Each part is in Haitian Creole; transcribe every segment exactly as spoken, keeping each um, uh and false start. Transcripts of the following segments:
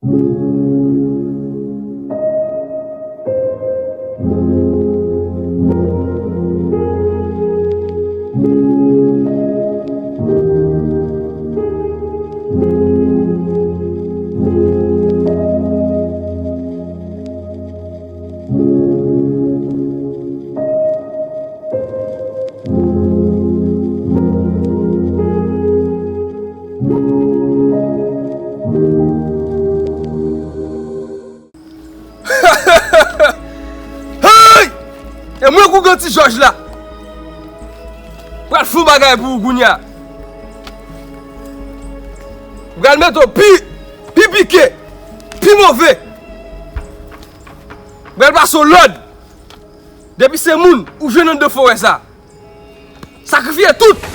Hey! E mwen k ougan Ti Jòj la. Pral fè yon bagay pou ou kounye a. Pral mete w pi, pi pike, pi move. Pral pase w lòd. Depi se moun ou jwenn anndan forè sa, sakrifye tout.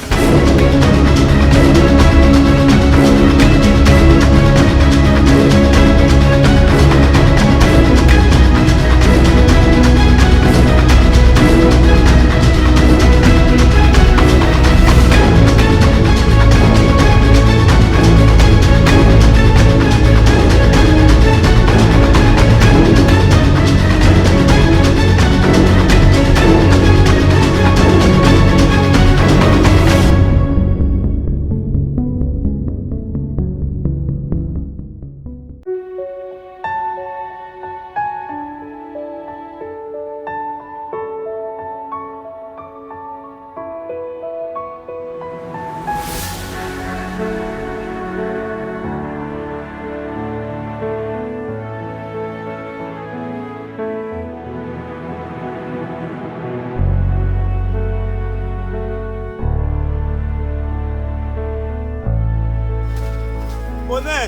Onè!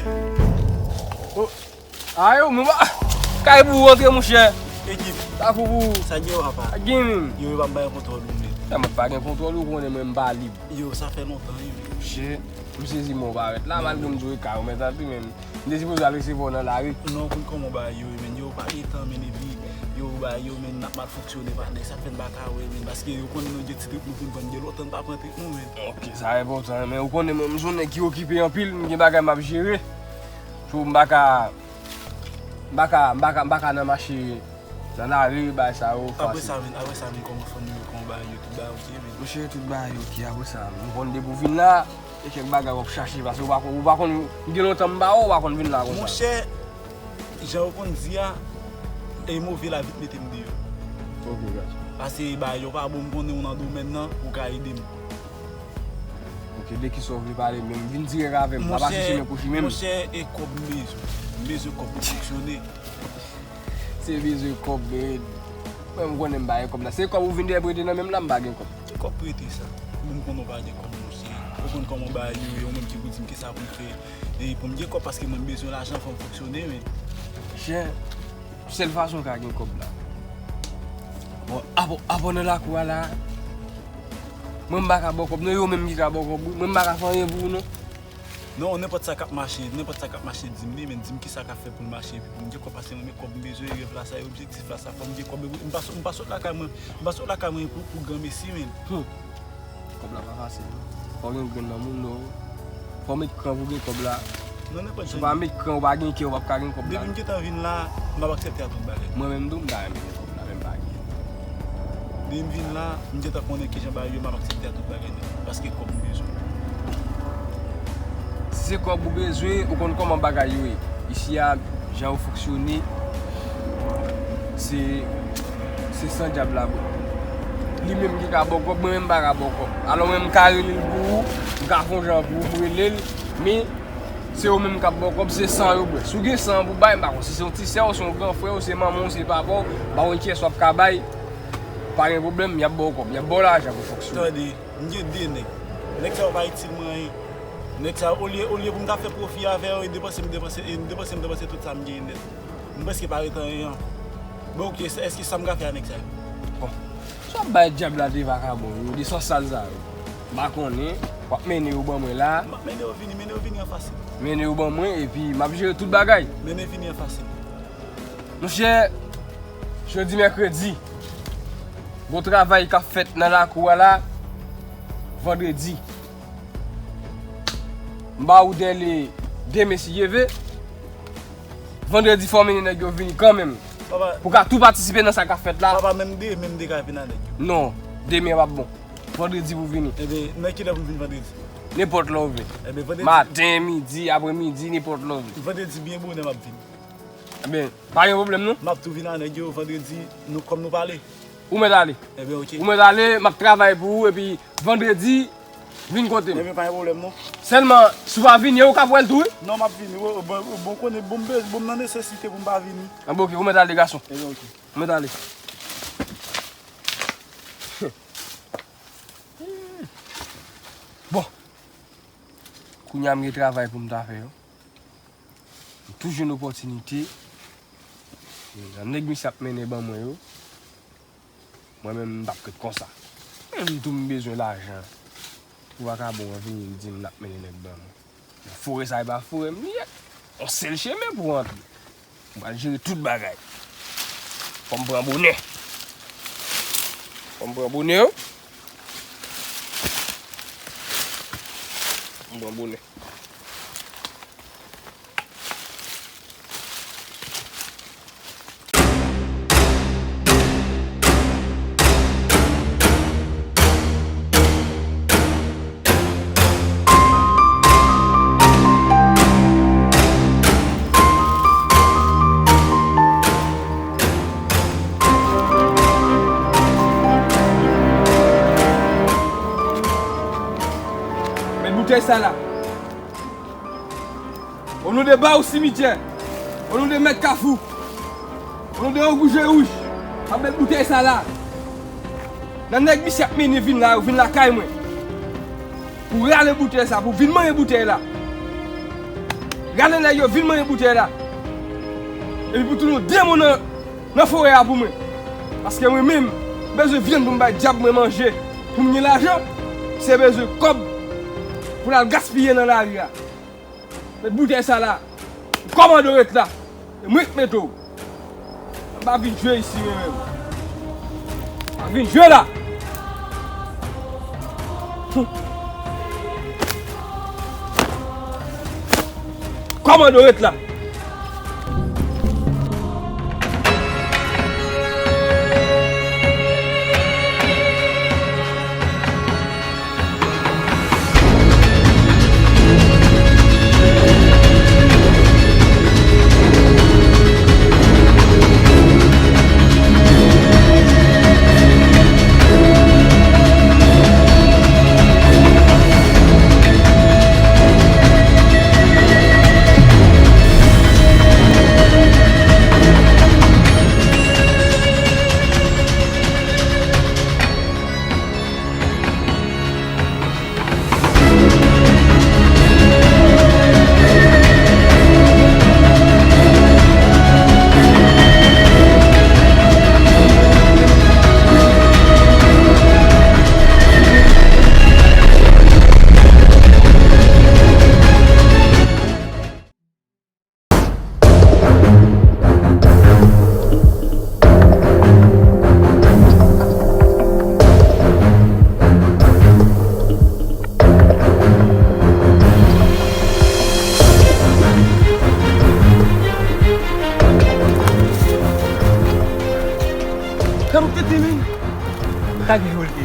O, ayo, mwen pa kay pou ou antre, monchè. Ekip. Sa fou pou ou. Sa gen yo, papa? Sa gen menm. Yo, yo pa bay kontwòl ou menm. Sa mwen pa gen kontwòl ou, konnen mwen m pa lib. Yo, sa fè lontan, wi, men. Shit. M sezi mò parèt la, malgre m di w e ka yo, men tanpri, men m te sipoze al resevwa w nan lari. Non, konn kòman bagay yo ye, men yo pa gen tan, men epi yo bagay yo, men n ap mal fonksyone, patnè, sa fè n pa ka wè, men paske yo konn nou gen ti trip nou pou n vann, gen lontan n pa pran trip nou, men. Ok, sa enpòtan, men ou konnen mwen, m se yon nèg ki okipe anpil, m gen bagay m ap jere. So, m pa ka, m pa ka, m pa ka, m pa ka nan mache nan lari, bagay sa yo fasil. Apre sa, men, apre sa, men, kòman fanmi yo, kòman bagay yo, tout bagay oke, men? Monchè, tout bagay oke, apre sa, m konn depi w vin la, e kèk bagay w ap chache, paske ou pa konn, ou pa konn, m gen lontan m pa wè w, ou pa konn vin la konsa. Monchè, jan yo konn di a, e move la vit mete m deyò. Ok, gotcha. Paske bagay yo pa bon, m konnen w nan domèn nan, ou ka ede m. Ok, de kisa w vle pale menm? Vin dirèk avè m, pa pase chemen kouchi menm. Monchè, e kòb m bezwen. M bezwen kòb pou fonksyone. Se bezwen kòb, men mwen m konnen m pa gen kòb la. Se kòb ou vin dèyè prete nan men m la, m pa gen kòb. Ki kòb prete sa? Moun konnen w pa gen kòb, monchè. Ou konn kòman bagay yo ye, ou menm ki pou di m kisa pou m fè. E pou m gen kòb, paske mwen m bezwen lajan, fò m fonksyone, men. Chè, sèl fason w ka gen kòb la. Bon, apò, apò nan lakou a la, mwen m pa ka ba w kòb, non, yo menm ki ka ba w kòb, wi. Mwen m pa ka fè anyen pou ou, non. Non, nenpòt sa k ap mache, nenpòt sa k ap mache, di m li, men di m kisa k ap fè pou l mache, epi pou m gen kòb, paske mwen, men kòb m bezwen, rèv la sa, e objektif la sa, fò m gen kòb, epi m pa sot, m pa sot lakay mwen, m pa sot lakay mwen pou, pou granmesi, men. Hmm. Kòb la pa fasil, non. Fò w gen grenn nan moun, non. Fò w met kran pou w gen kòb la. Non, nenpòt jan. Si w pa met kran, ou pa gen kè, ou p ap ka gen kòb la. Depi m gentan vin la, m ap aksepte a tout bagay. Mwen menm tou, m ta renmen gen kòb la, men m pa gen. Depi m vin la, m gentan konnen kijan bagay yo, m ap aksepte a tout bagay nèt. Paske kòb m bezwen. Si se kòb ou bezwen, ou konn kòman bagay yo ye. Isi a, jan yo fonksyone, se, se san dyab la, bro. Li menm ki ka ba w kòb, mwen menm m pa ka ba w kòb. Alò, mwen, m ka rele l pou ou, m ka fè yon jan pou ou, m rele l, men se yo menm k ap ba w kòb, se san yo bwè. Si w gen san pou bay, m pa konn si se yon ti sè w, se yon gran frè w, se manman w, se papa w, m pa konn kiyès w ap ka bay. Pa gen pwoblèm, y ap ba w kòb, y ap ba w lajan pou fonksyone. Tande, m gen de nèg. Nèg sa yo pa itil mwen anyen. Nèg sa yo, olye, olye pou m ta fè pwofi avè yo, e depanse m depanse, e m depanse m depanse tout sa m genyen nèt. M prèske pa ret anyen an. Bon, ok, èske sa m ka fè a nèg sa yo? Bon, si w ap bay dyab la de vakabon yo, de san sal sa yo, m pa konnen, w ap mennen yo ban mwen la. M ap mennen yo vini, mennen yo vini an fasil. Mennen yo ban mwen, epi m ap jere tout bagay. Mennen vini an fasil. Monchè, jodi mèkredi, gwo travay k ap fèt nan lakou a la, vandredi. M ba ou dèle demen si Dye vle. Vandredi fò w mennen nèg yo vini kanmenm. Papa, pou ka tou patisipe nan sa k ap fèt la. Papa, menm demen m te ka vin a nèg yo. Non, demen p ap bon. Vandredi pou vini. Ebyen, nan kilè pou m vin vandredi? Nenpòt lè w vle. Ebyen, vandredi. Maten, midi, apremidi, nenpòt lè w vle. Vandredi byen bonè m ap vin. Ebyen, pa gen pwoblèm non. M ap tou vin a nèg yo vandredi, nou, kòm nou pale. Ou mèt ale. Ebyen, oke. Ou mèt ale, m ap travay pou ou, epi vandredi, vin kote m. Ebyen, pa gen pwoblèm non. Sèlman, si w pa vini, ou ka pran l tou, wi. Non, m ap vini, wi. Bon, bon, konnen, bon, m bez-, bon, m nan nesesite pou m pa vini. Anben, oke, ou mèt ale, gason. Ebyen, oke. Ou mèt ale. Bon. Kounye a, m gen travay pou m ta fè, yo. M tou jwenn opòtinite. Nan nèg misye ap mennen ban mwen yo, mwen menm m p ap ret konsa. Menm tou m bezwen lajan. Pou vakabon an vini, l di m l ap mennen nèg ban mwen. Nan forè sa, e pa forè m li ye. Yon sèl chemen pou antre. M pral jere tout bagay. Fò m pran bonè. Fò m pran bonè, wi. M pran bonè. Men boutèy sa la. O non de Bawo Simityè, o non de Mèt Kafou, o non de Ogou Je Wouj, m ap met boutèy sa la nan nèg misye ap mennen vin la, yo vin lakay mwen. Pou rale boutèy sa, pou vin manyen boutèy la. Rale nèg yo vin manyen boutèy la. Epi pou tounen yon demon nan, nan forè a pou mwen. Paske mwen menm, m bezwen vyann pou m bay dyab mwen manje. Pou m gen lajan, se bezwen kòb pou n al gaspiye nan lari a. Met boutèy sa la. Kòmande w ret la. E mwen k mete w. M pa vin jwe isi mwen menm. M pa vin jwe la. Kòmande w ret la. Gad yon tenten, men. Sa gen, Wilky?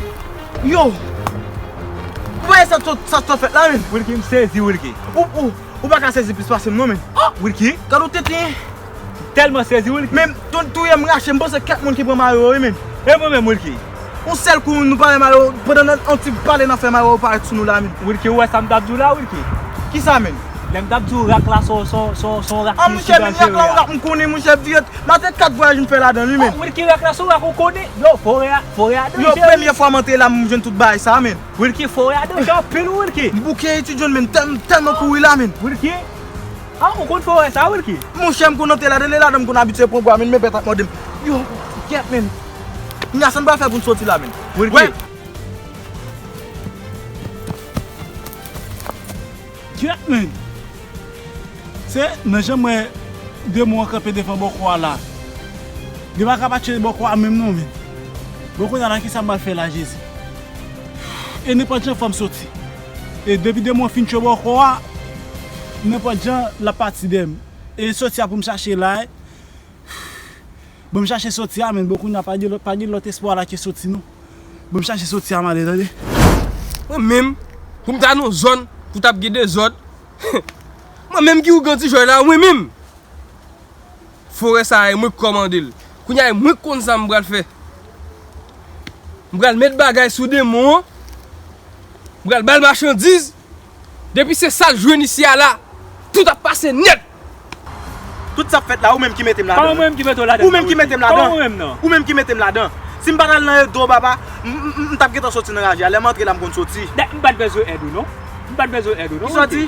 Yo! Ou pa wè sa t, sa t fèt la, men? Wilky, m sezi, Wilky. Ou, ou, ou pa ka sezi plis pase m, non, men. Oh! Wilky? Gad yon tenten. Tèlman sezi, Wilky. Men, tou, touye m rache, m panse kèk moun ki pran mayo yo, wi, men. E mwen menm, Wilky? Yon sèl kou, nou pale mayo, pandan n, yon ti pale n ap fè mayo parèt sou nou la, men. Wilky, ou wè sa m t ap di w la, Wilky? Kisa, men? Lè m t ap di w rak la, se yon, se yon, se yon, se yon rak ki, ki danjere a. Ah, monchè, men rak la, yon rak m konnen, monchè, dirèk. Maten kat vwayaj m fè ladan l, wi, men. Oh, Wilky, rak la, se yon rak ou konnen. Yo, forè a, forè a danjere. Yo, premye fwa m antre la, m jwenn tout bagay sa, men. Wilky, forè a danje anpil, wi, Wilky. M bouke etidye m, men, tèl-, tèlman kouri la, men. Wilky? Ah, ou konn forè sa, Wilky? Monchè, m konn antre ladan, e ladan m konn abitye pran bwa, men, men bèt ap mòde m. Yo, kèt, men. Kounya, sa n pral fè pou n soti la, men. Wilky. Wè. Kèt, men. Se nan jan m wè demon an kanpe devan bòkò a la. Li pa ka pa tchele bòkò a menm non, men. Bon, kounye a la, kisa m pral fè la, Jezi? E nenpòt jan, fò m soti. E depi demon an fin tchwe bòkò a, nenpòt jan, l ap pati dèyè m. E soti a pou m chache la, eh. Bon, m chache soti a, men bon, kounye a pa gen lòt, pa gen lòt espwa la ke soti, non. Bon, m chache soti a, m ale, tande. Mwen menm, pou m ta nan zòn, pou t ap gen dezòd. Mwen menm ki ougan ti jòy la, mwen menm. Forè sa a, e mwen k kòmande l. Kounye a, e mwen k konn sa m pral fè. M pral met bagay sou demon an. M pral ba l machandiz. Depi se sa l jwenn isi a la, tout ap pase nèt. Tout sa ap fèt la, ou menm ki mete m ladan. Kòman mwen menm ki mete w ladan? Ou menm ki mete m ladan. Kòman mwen menm nan? Ou menm ki mete m ladan. Si m pa t al nan ede w, papa, m, m, m, m t ap gentan soti nan raje a. Lè m antre la, m konn soti. M pa t bezwen èd ou, non. M pa t bezwen èd ou, non. Kisa w di?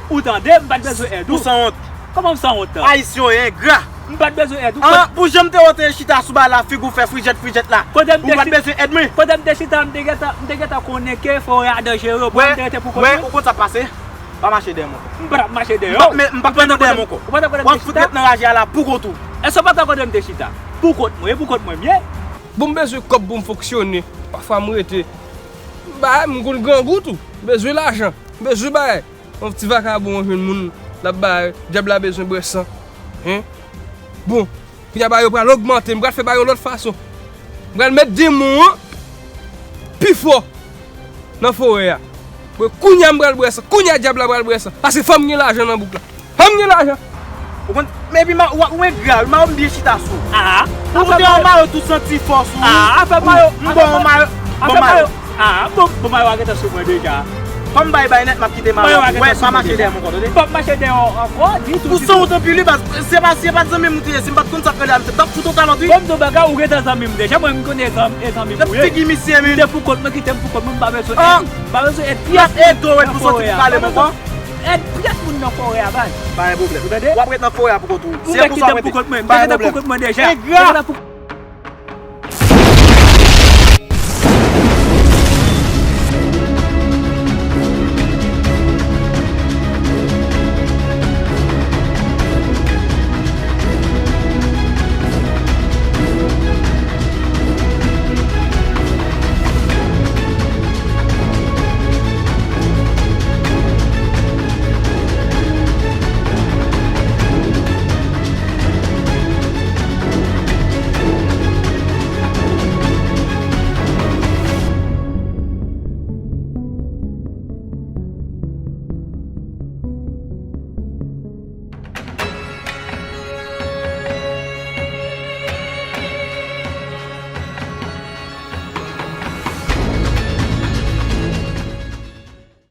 Ou tande, m pa t bezwen èd ou. Ou sanwont. Kòman m sanwont? Ayisyen yo engra. M pa t bezwen èd ou. An, pou jan m te wè w te chita sou ba la, figi w fè frijèt, frijèt la. Ou pa t bezwen èd mwen. Kote m te chita, m te gentan, m te gentan konnen ke forè a danjere, bon, m te rete pou kont mwen. Ou konn sa k pase? Pa mache dèyè m ankò. M pa t ap mache dèyè w. M p ap met, m p ap met nou dèyè m ankò. Ou pa t ap konnen m te chita? W ap fout ret nan raje a la pou kont ou. Èske w pa t ap konnen m te chita? Pou kont mwen, e pou kont mwen m ye. Bon, m bezwen kòb pou m fonksyone. Pafwa m rete. M ba, m konn grangou tou. M bezwen lajan. M bezwen bagay. Yon ti vakabon an jwenn moun, l ap bay, dyab la bezwen bwè san. Hen? Bon, kounye a bagay yo pral ogmante, m pral fè bagay yon lòt fason. M pral met demon an pi fò nan forè a. Bon, kounye a m pral bwè san, kounye a dyab la pral bwè san. Paske fò m gen lajan nan bouk la. Fò m gen lajan. Ou konn, men epi ma, w, w engra, mayo m byen chita sou. Ah, ou te yon mayo tou santi fò sou. Ah, afè mayo, m bon mayo, bon mayo. Ah, bon, bon mayo a gentan sou mwen deja. Fò m bay bay nèt, m ap kite mayo. Mayo a gentan sou mwen deja. Wè, pa mache dèyè m ankò, tande. P ap mache dèyè w ankò ditou. Ou sanwont anpil wi, baz, se pa, se pa t zanmi m ou te ye, si m pa t konn sa k rele a misye, m t ap fout ou kalòt wi. Bon, m di w bagay, ou gentan zanmi m deja, mwen m konnen e zanmi, e zanmi m ou ye. Figi misye, men. M te pou kont mwen, kite m pou kont mwen, m pa bezwen èd. M pa bezwen èd pyès moun nan forè a. Èd pyès moun nan forè a, baz. Pa gen pwoblèm. Ou tande? W ap ret nan forè a pou kont ou. Ou mèt kite m pou kont mwen. M te gentan pou kont mwen deja. Engra.